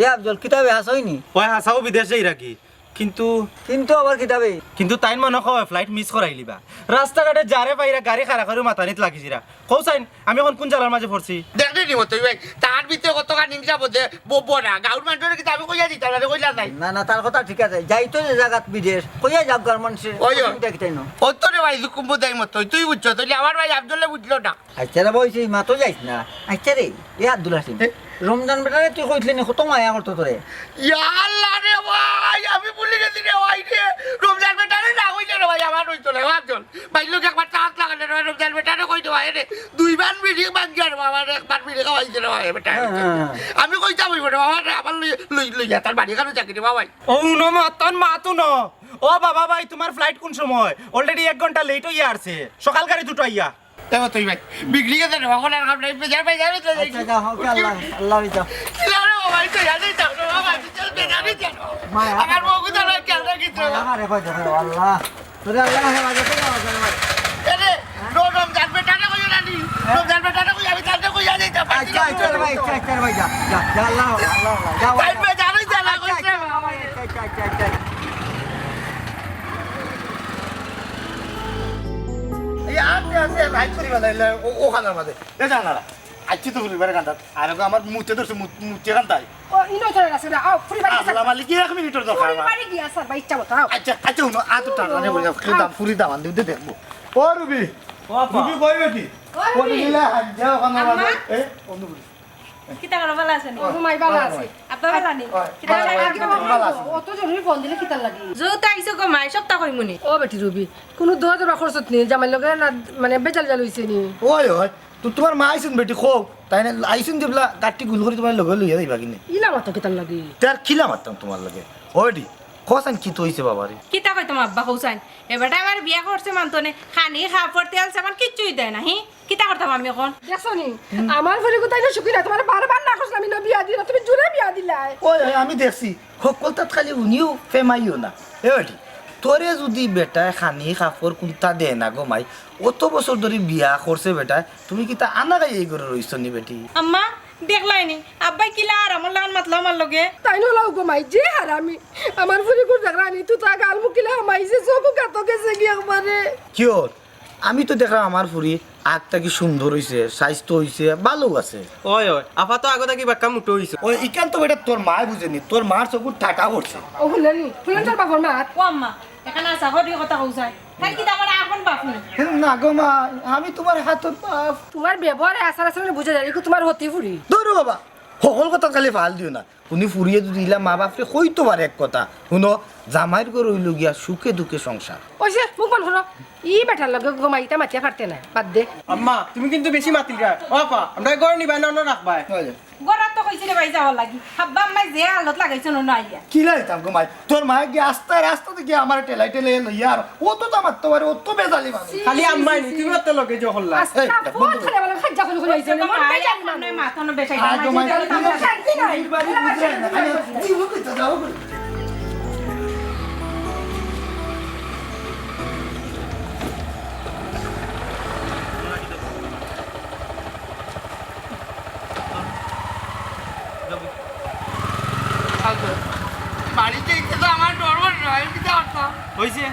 এ আফজল, কিতা বে হাছা অয়নি? ওই হাছাউ বিদেশ যাই রাখি, কিন্তু কিন্তু আবার কিতা বে? কিন্তু তাইন মনো কয় ফ্লাইট মিস করাইলিবা। রাস্তাঘাটে যারে পাইরা গাড়ি খাড়া করি মাতানিত লাগিছিরা। কও চাইন, আমি এখন কোন জ্বালার মাঝে পড়ছি? দেখলি নি মতই ভাই, তার ভিতরে কতখান হিংসা বোধে ব-, বড়া। গাউর মানুষরে কিতা আমি কইয়া দিতাম না রে, কইলা নাই। না, না, তার কথা ঠিক আছে। যাইতো যে জাগাত বিদেশ, কইয়া যাউক গাউর মানুষে, ওই, ওই। অসুবিধা কিতা ইনো? অত রে ভাই, জুকুম বুঝাই মতো, তুই বুঝছস, তাইলে আমার ভাই আফজলে বুঝলো না। আচ্ছা রে ভাই, সেই মাতো যাইস না। আচ্ছা রে, এ আব্দুল হাসিম, এ? রমজান বেটারে তুই কইছলি নি, কত মায়া করতো তোরে। ইয়া আল্লাহ রে ভাই, আমি ভুলি গেছি রে ভাই রে। রমজান বেটারে না কইলে রে ভাই, আমার অইতো না, আমার চল। ভাই লোক একবার চান্স লাগালে রে ভাই, রমজান বেটারে কই দেওয়া রে। দুইবার বিড়ি ভাঙ্গি আর বাবা রে, একবার বিড়ি খাওয়াইছে রে ভাই বেটা। হ্যাঁ, হ্যাঁ, হ্যাঁ। আমি কইতাম অইবো রে বাবা রে, আবার লই, লই, লইয়া তার বাড়ি কানো চাকরি রে বাবা। ও উনো মা, তার মা তো ন। ও বাবা ভাই, তোমার ফ্লাইট কোন সময়? Already এক ঘন্টা লেট হইয়া আসছে। সকাল গাড়ি দুটো আইয়া। এ মতই ভাই, বিগড়ি গেছে রে, এখন আর খাম নাই, বেজার, বেজার, বেজার। আচ্ছা, যাও, ওকে, আল্লাহ, আল্লাহ হাফেজ, যাও। কিলা রে বাবা, এই তো জানি তো, রে বাবা, বিশাল বেজার, বেজার। মায়া। আমার বউ কোথায় রয়েছে, খেয়াল রাখিস রে বাবা। মায়া রে, কই দেখো, আল্লাহ। তোরে আল্লাহ হেফাজতে রাখো, আল্লাহ। এ রে, নো, রমজান বেটারে কইও না নি। হ্যাঁ। রমজান বেটারে কই, আমি তারে কইয়া যাইতাম। আচ্ছা, আচ্ছা রে ভাই, আচ্ছা, আচ্ছা রে ভাই, যা, যা, যা, আল্লাহ, আল্লাহ, আল্লাহ, যা, তাই যা। বেজার হইছে না, আচ্ছা, কইছে আচ্ছা, বাবা। আচ্ছা, আচ্ছা, আচ্ছা, আচ্ছা। এই আস্তে আস্তে রাইত করি বাজাইলে ও-, ওখানের মাঝে। এ জানালা। আইছি তো ফুরিবারে কান্দাত। আর ওগো আমার মুতে ধরছে, মুত-, মুতে কান্দায়। ও, ইনো ধরে আছে না। আও, ফুরিবারে গেছে। আল্লাহ মালিক, এক মিনিটর দরকার আমার। ফুরিবারে গিয়া স্যার ভাই, ইচ্ছা মতো, আও। আচ্ছা, আচ্ছা, হুনো, আ তো টানা নেই, বলি, ফুরি দাম, ফুরি দাম, আন দিতে দেখবো। ও রুবি, ও আপা। রুবি কই বেটি? ও রুবি। কই দিলে হাত যাও ওখানে আম্মা? এ, বন্ধু বলি। কিতা করো, ভালা আছো নি? ও, ঘুমাই, ভালা আছি। আব্বা ভালা নি? ওই, কিতা ভালা, লাগে? ভালা আছি। অত জরুরি ফোন দিলে কিতার লাগি? যৌ তো আইছো গো মাই, সবতা কইমুনি। ও বেটি রুবি, কুনু দোয়া দোয়া খরচত নি, জামাইর লগে না, মানে বেজাল জাল হইছে নি? ওই, ওই, তো তোমার মা আইছইন বেটি, কও, তাইন আইছইন দিবলা, গাট্টি গুল করি তোমার লগে লইয়া যাইবা কিনে। ইলা মাতো কিতার লাগি? তার কিলা মাততাম তোমার লগে? ও বেটি, কও চাইন কিতা হইছে বাবারে? কিতা কইতাম আব্বা, কও চাইন? এ বেটা আমার বিয়া করছে মানতো নে, খানি, কাপড়, তেল, সাবান কিচ্ছুই দেয় না, হি? কিতা করতাম আমি এখন? দেখছো নি? আমার ফুরি কোথায় না সুখী না, তোমার বারবার না করছিলাম, আমি বিয়া দিই না, তুমি জুরে বিয়া দিলাই। ওই, ওই, আমি দেখছি, হকলতাত খালি উনিও ফেমাইও না। এ বেটি, তোরে যদি বেটায় খানি কাপড় কুন্তা দেয় না গো মাই, অত বছর ধরি বিয়া করছে বেটায়, তুমি কিতা আনা খাই এই ঘরে রইছো নি বেটি? আম্মা, দেখলাই নি? আব্বাই কিলা আর আমার লাগান মাতলা আমার লগে। তাইন অলাউ গো মাই, যে হারামি। আমার ফুরি গুর দেখরা নি, তুতা গাল মুখ কিলা হামাইছে, চোখ গাতো গেছে গি একবারে। কিওর? আমি তো দেখলাম আমার ফুরি আগ থাকি সুন্দর হইছে, স্বাস্থ্য হইছে, ভালো আছে। ওই, ওই, আফা তো আগে থাকি বাক্কা মোটো হইছে। ওই, ইখান তো বেটা তোর মায় বুঝেনি, তোর মার চকুর টাটা পড়ছে। ও, হুনলে নি? হুনলেন তোর বাপর মাত? ও আম্মা, এখানে আসা, হরি কথা কও চাই। তাই কি আমার আপন বাপ নি? না গো মা, আমি তোমার হাতর বাপ। তোমার ব্যবহারে আচার আচরণে বুঝা যায়, এগু তোমার হতি ফুরি। ধরো বাবা, হকল কথা খালি ফাল দিও না। কুনি ফুরিয়ে যদি ইলা মা বাপরে কইতো পারে এক কথা, হুনো, জামাইর ঘর অইলো গিয়া সুখে দুঃখে সংসার। ওই যে, মুখ বন্ধ করো। ই বেটার লগে গো মাইতা মাতিয়া পারতে না, বাদ দে। আম্মা, তুমি কিন্তু বেশি মাতিলরায়। ও আপা, আমরারে ঘরো নিবায় না অনো রাখবায়? ঘরো তো কইছি রে ভাই যাওয়ার লাগি। হাব্বা আম্মায় যে হালত লাগাইছে না আইয়া। কিলা দিতাম গো মাই? তোর মায়ে গিয়া আস্তা রাস্তা থাকি আমারে ঠেলাই ঠেলাই লইয়া আর অততা মারতো পারে, অত বেজালি মানুষ। খালি আম্মায় নি, তুমি অত লগে যে হল্লা। আস্তা এই, বন্ধ ফোন করে। খালি বলে খাজ্জা খুলি খুলি আইছে, মন বেজালি মানুষ। মাথা নো বেশাই। আয় গো মাই, শান্তি নাই। বাড়ি বুঝে না, খালি জীবন কইতে যাও। বাড়িত যাইতে তো আমার ডর করে না, আমি কিতা করতাম? অইছে,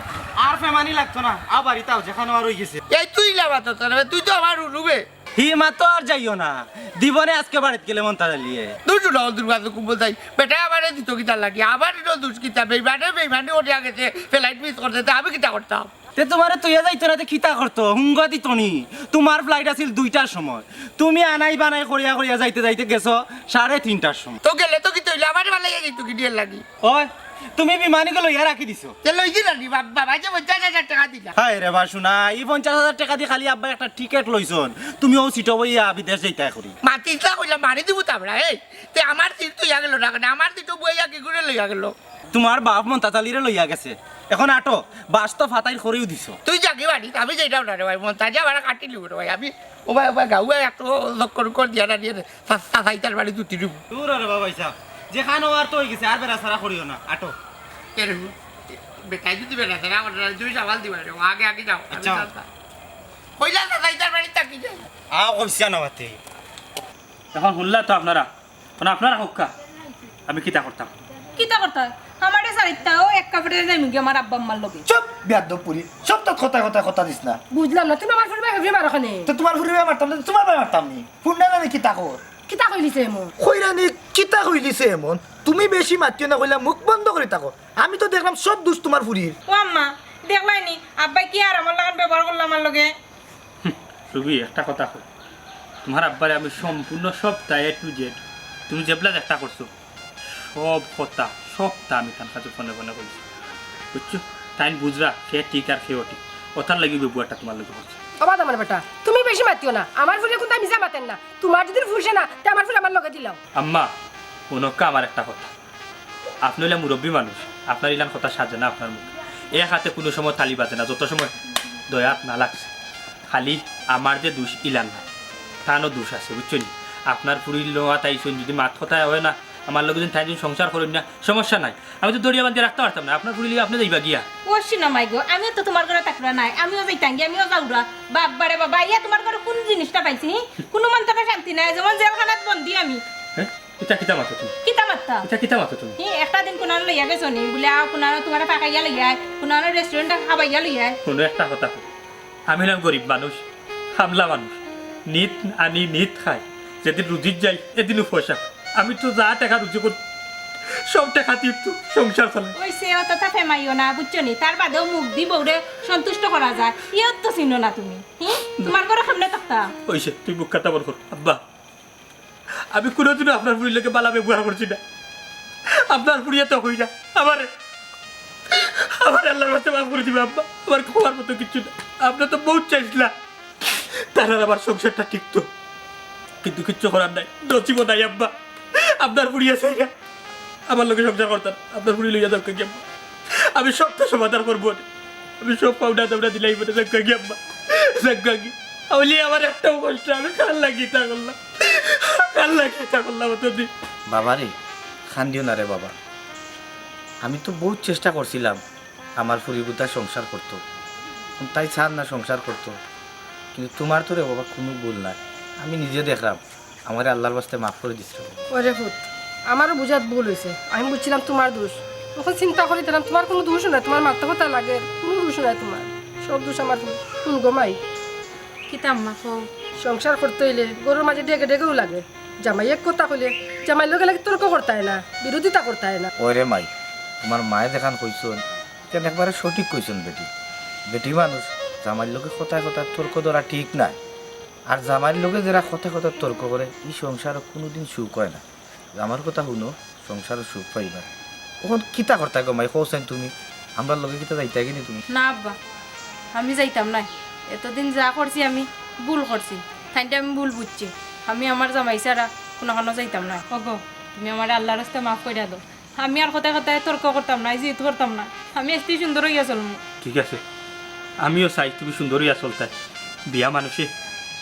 আর ফেমানি লাগতো না, আ বাড়িত আও, যেখানো আর অই গেছে। এই তুই লাবাতো তোর, তুই তো আমার উলুবে। হি মা তো আর যাইও না, দিবনে আজকে বাড়িত গেলে মন তাড়ালিয়ে। দুষ উঠাও দুর্গা তো কুম্বল তাই, বেটা আমারে দিত কিতা লাগি, আবার এটা দুষ কিতা, বেইমানে বেইমানে ওঠে গেছে, ফ্লাইট মিস করছে, তে আমি কিতা করতাম? তে তুমারে থইয়া যাইতো না, তে কিতা করতো? হুঙ্গা দিতো নি? তুমার ফ্লাইট আছিল দুইটার সময়, তুমি আনাই বানাই করিয়া করিয়া যাইতে যাইতে গেছো সাড়ে তিনটার সময়। তো গেলে তো কিতা অইলো, আমারে বালাইয়া যাইতো কি ডিয়ার লাগি? ওই, তুমি বিমানিকে লইয়া রাখি দিছো। তে লই দিলা নি বাপ-, বাবা যে পঞ্চাশ হাজার টেকা দিলা। হায় রে বা শুনা, ই পঞ্চাশ হাজার টেকা দি খালি আব্বা একটা টিকেট লইছন, তুমি অউ সিটো বইয়া বিদেশ যাইতায় করি। মাতিস না কইলা মারি দিমু তাবড়া, এই, তে আমার সিট তো ইয়া গেল না কেনে? আমার সিট তো বইয়া কি করে লইয়া গেল? তুমার বাপ মন্তাজ আলীরে লইয়া গেছে। এখন আটো, বাস তো ফাতাইর করিউ দিছো। তুই যাগি বাড়ি, আমি যাইতাম না রে ভাই, মন্তাজে আমারে কাটি লিব রে ভাই। আমি, ও ভাই, ও ভাই, গাউয়া এত লক্কর কর দিয়া না দিয়ে দে। সা-, সা-, সাইতার বাড়ি জুতি দিব। দূর রে বাবা ইসাব, যেখানো আর তো অই গেছে, আর বেড়া ছাড়া করিও না, আটো। এরে, বেটায় যদি বেড়া ছাড়া করে না, তুমি সামাল দিবা রে, ও আগে আগে যাও, আমি আচ্ছা। যাইতাম। কইলা তো সাইতার বাড়ি থাকি যাই। আও কইছা না বাতে। এখন হুনলা তো আপনারা, মানে আপনারা কউক্কা, আমি কিতা করতাম? কিতা করতা? আমারে সারিতা, ও এক কাপড়ে যাইমু গি আমার আব্বা আম্মার লগে। চুপ, বেয়াদ্দব পুরি। সব তো কথায় কথায় কথা দিস না। বুঝলাম না, তুমি আমার ফুরির বায় মারো কেনে? তো তুমার ফুরির বায় মারতাম না, তুমার বায় মারতাম নি। হুন না জানি কিতা কর। কিতা কইলিছে এমন? কইরা নি, কিতা কইলিছে এমন? তুমি বেশি মাতিও না কইলা, মুখ বন্ধ করি থাকো। আমি তো দেখলাম সব দুষ তুমার ফুরির। ও আম্মা, দেখলায় নি, আব্বায় কি আর আমার লাখান ব্যবহার করলা আমার লগে? হুম, রুবি, একটা কথা কই, তুমার আব্বারে আমি সম্পূর্ণ সবতা A to Z, তুমি যেবলা যেতা করছো, সব কথা, সবতা আমি তান কাছে ফোনে ফোনে কইছি, বুঝছো? তাইন বুঝরা কে ঠিক আর কে অঠিক, অতার লাগি ব্যবহারটা তুমার লগে করছে। ও বাদ আমার বেটা, তুমি বেশি মাতিও না, আমার ফুরিয়ে কিন্তু আমি যা মাতেন না, তুমার যদি ফুরছে না, তে আমার ফুরি আমার লগে দিলাও। আম্মা, হুনউক্কা আমার একটা কথা, আপনে অইলা মুরব্বি মানুষ, আপনার ইলান কথা সাজে না আপনার মুখে। এক আতে কুনু সময় তালি বাজে না, যত সময় দুই আত না লাগছে। খালি আমার যে দুষ ইলান না, তানও দুষ আছে, বুঝছইন নি? আপনার ফুরির লগে তাইন যদি মাত কথা অয় না, আমার লগে যদি তাইন যদি সংসার করইন না, সমস্যা নাই, আমি তো দড়িয়া বান্ধিয়া রাখতাম পারতাম না। আপনার ফুরির লগে আপনে যাইবা গিয়া। ও শিনো মাই গো, আমিও তো তুমার ঘরো থাকরাম নায়, আমিও যাইতাম গিয়া, আমিও যাউরাম। বাবারে বাবা, ইয়া তুমার ঘরো কুন জিনিসটা পাইছি, হি? কুনু মন্তব্যে শান্তি নাই, যেমন জেলখানাত বন্দি আমি। হ্যাঁ? ইতা কিতা মাতো তুমি? কিতা মাততাম? ইতা কিতা মাতো তুমি? হি, একটা দিন কুনানো লইয়া গেছো নি? বুলে, আও, কুনানো তুমারে ফাকাইয়া লইয়া আয়, কুনানো রেস্টুরেন্টে খাবাইয়া লইয়া আয়। হুনো একটা কথা কই। আমি অইলাম গরিব মানুষ, খামলা মানুষ। নিত আনি, নিত খাই। যেদিন রুজিত যাই, এদিন উপোস। আমি তো যা টেকা রুজি করি, সব টেকা দি তো সংসার চালাই। অইছে, অততা ফেমাইও না, বুঝছো নি? তার বাদেও মুখ দি বউরে সন্তুষ্ট করা যায়। ইয়ো তো চিনো না তুমি। হি? তুমার ঘরো কেমনে থাকতাম? অইছে, তুই মুখ কাটা বন্ধ কর। আব্বা, আমি কুনুদিনও আপনার ফুরির লগে বালা ব্যবহার করছি না। আপনার ফুরিয়ে তো কইরা আমারে, আমারে আল্লার ওয়াস্তে মাফ করি দিবা আব্বা, আমার কওয়ার মতো কিচ্ছু না। আপনে তো বউত চাইছলা তার আর আমার সংসারটা টিকতো, কিন্তু কিচ্ছু করার নাই, নসিবো নাই আব্বা। আপনার ফুরিয়ে চাইরা আমার লগে সংসার করতা না, আপনার ফুরি লইয়া যাউক্কা গি আব্বা। আমি সবতা সমাধান করমু নে। আমি সব পাওনা-টাওনা দিলাই মানে যাউক্কা গি আব্বা। যাউক্কা গি। অইলে আমার একটাও কষ্ট, আমি কার লাগি ইতা করলাম? কার লাগি ইতা করলাম অতদিন? বাবারে, কান্দিও না রে বাবা। আমি তো বউত চেষ্টা করছিলাম আমার ফুরিগুতা সংসার করতো। তাই চার না সংসার করতো। কিন্তু তুমার তো রে বাবা কুনু ভুল নাই। আমি নিজে দেখরাম। আমারে আল্লার ওয়াস্তে মাফ করি দিস রে বাবা। ওরে পুত, আমারও বুঝাত ভুল অইছে। আমি বুঝছিলাম তুমার দুষ। অখন চিন্তা করি দেখরাম তুমার কুনু দুষ নাই, তুমার মাথা ব্যথা লাগে, কুনু দুষ নাই তুমার। সব দুষ আমার পুত। হুন গো মাই। কিতা আম্মা কও? সংসার করতে অইলে ঘরর মাঝে ডেগে ডেগেও লাগে। জামাই এক কথা কইলে জামাইর লগে লাগি তর্ক করতায় না, বিরোধিতা করতায় না। ওরে মাই, তুমার মায়ে যেখান কইছইন, ইখান একবারে সঠিক কইছইন বেটি। বেটি মানুষ, জামাইর লগে কথায় কথায় তর্ক ধরা ঠিক নায়। আর জামাইর লগে যেরা কথায় কথায় তর্ক করে, ই সংসারো কুনুদিন সুখ অয় না। আমার কথা হুনো, সংসারো সুখ পাইবা। অখন কিতা করতায় গো মাই, কও চাইন তুমি? আমরার লগে কিতা যাইতায় গি নি তুমি? না আব্বা, আমি যাইতাম নায়। এতদিন যা করছি আমি ভুল করছি, তাইনরে আমি ভুল বুঝছি। আমি আমার জামাই ছাড়া কুনুখানো যাইতাম না। ওগো, তুমি আমারে আল্লার রাস্তায় মাফ করিয়া দেও। আমি আর কথায় কথায় তর্ক করতাম না, জিদ করতাম না। আমি আস্তে সুন্দর অইয়া চলমু। ঠিক আছে, আমিও চাই তুমি সুন্দর অইয়া চলতায়। বিয়া মানুষে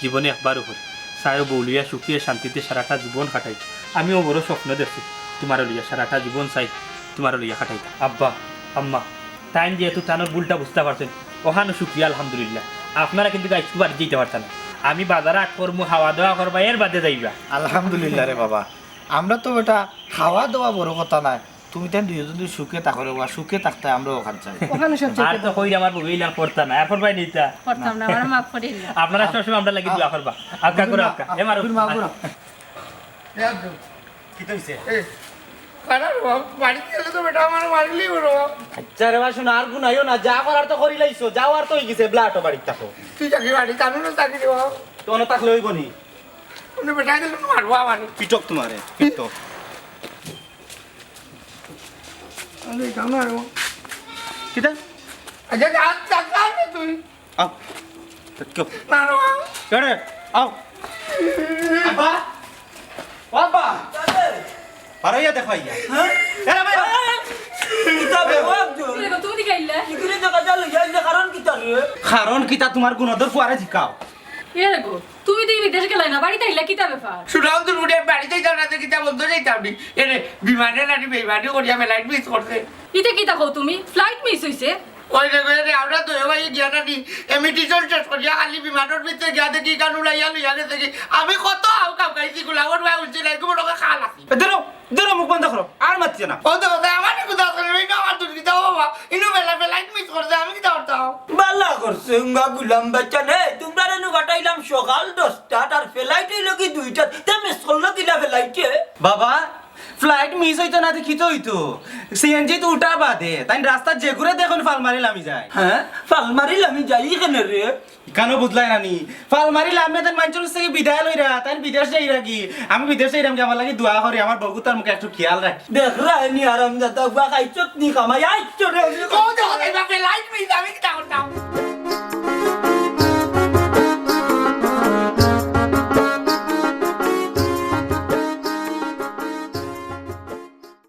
জীবনে একবার করে, চাইও বউ লইয়া সুখে শান্তিতে সারাটা জীবন কাটাই। আমিও বড় স্বপ্ন দেখছি, তুমারে লইয়া সারাটা জীবন চাই, তুমারে লইয়া কাটাই। আব্বা, আম্মা, তাইন যেহেতু তানর ভুলটা বুঝতা পারছইন, অখানও শুক্রিয়া আলহামদুলিল্লাহ। আপনারা কিন্তু আইজকু বাড়িত যাইতা পারতা না। আমি বাজার আট করমু, খাওয়া দাওয়া করবা, এর বাদে যাইবা। আলহামদুলিল্লাহ রে বাবা, আমরা তো বেটা খাওয়া দাওয়া বড় কথা নায়, তুমি তাইন দুইজন যদি সুখে থাকো রে বাবা, সুখে থাকতায় আমরাও অখান চাই। অখান সব আর তো কইরা আমার বউ ইলান করতা না, আর করবায় নি তা। করতাম না, আমারে মাফ করিয়া দিলাম। আপনারা সবসময় আমরার লাগি দোয়া করবা। আক্কা করো আক্কা। এ মারো। মাফ করো। কিতা অইছে? এ, কারা রে বাবা, বাড়িত গেলে তো বেটা আমারে মারিলিবো রে বাবা। আচ্ছা রে বাবা, শোনো, আর গুনাইও না, যা করার তো করিলাইছো, যাও আর তো অইগেছে, ব্লাটো বাড়িত থাকো। তুই যাবি বাড়িত, আমি না থাকি রে বাবা। তো অনো থাকলে অইবো নি? উনি বেটা গেলে তো মারবো আমারে। পিটক তুমারে, পিটক। আরে, যাও না রে বাবা। কিতা? আচ্ছা, আচ্ছা, আচ্ছা, আচ্ছা, তুই। আও। তো কিও? না রে বাবা। কেরে? আও। আব্বা! ও আব্বা! বারইয়া দেখো আইয়া। হ্যাঁ? এরা ভাই! কিতা বে, ও আব্দুল? কিরে গো, তুমি দিকে আইলা? ইগুরে দেখা যা লইয়া আইলে কারণ কিতা রে? কারণ কিতা তুমার গুণধর ফুয়ারে জিকাও। এরে গো, তুমি তো এই বিদেশ গেলায় না, বাড়িত আইলা, কিতা ব্যাপার? সুরাম দুর্গুটে বাড়িত যাইতাম না, তো কিতা বন্ধ যাইতাম নি? এরে, বিমানে নানি বেইমানি করিয়া flight miss করছে। ইতা কিতা কও তুমি? Flight miss অইছে? ওই রে, ওই রে, আমরা তো ভাই গিয়া নানি, imitation শেষ করিয়া খালি বিমানর ভিতরে গিয়া দেখি, গান উড়াইয়া লইয়া গেছে কি। আমি কত আউ কাম খাইছি, গুলাবর ভাই উঠছে না, এরকম লোকে খাল আছে। এ, ধরো, ধরো, মুখ বন্ধ করো, আর মাতিও না। ও তো কথা, আমার কি কথা আছে, এই তো আমার দুর্গিতা বাবা, ইনো বেলা flight miss করছে, আমি কিতা করতাম? বালা করছে, উঙ্গা গুলাম বাচ্চা নে, তুমরারে নু পাঠাইলাম সকাল দশটাত, আর flight অইলো কি দুইটাত, তে miss করলো কিলা flight এ? বাবা, flight miss অইতো না, তে কিতা অইতো? সিএনজি তো উঠা বাদে, তাইন রাস্তাত যেগুরে দেখইন ফাল মারি লামি যায়। হ্যাঁ, ফাল মারি লামি যায়, ইখানে রে। ইখানও বুঝলায় না নি? ফাল মারি লামে তাইন মানষর গেছ থাকি বিদায় লইরা, তাইন বিদেশ যাইরা গি? আমি বিদেশ যাইরাম গি, আমার লাগি দোয়া করি, আমার বউগুতার মুখে একটু খিয়াল রাখি। দেখরায় নি হারামজাদা, উবা খাইছত নি কামাই, আইছত রে। ও তো, এবার flight miss, আমি কিতা করতাম?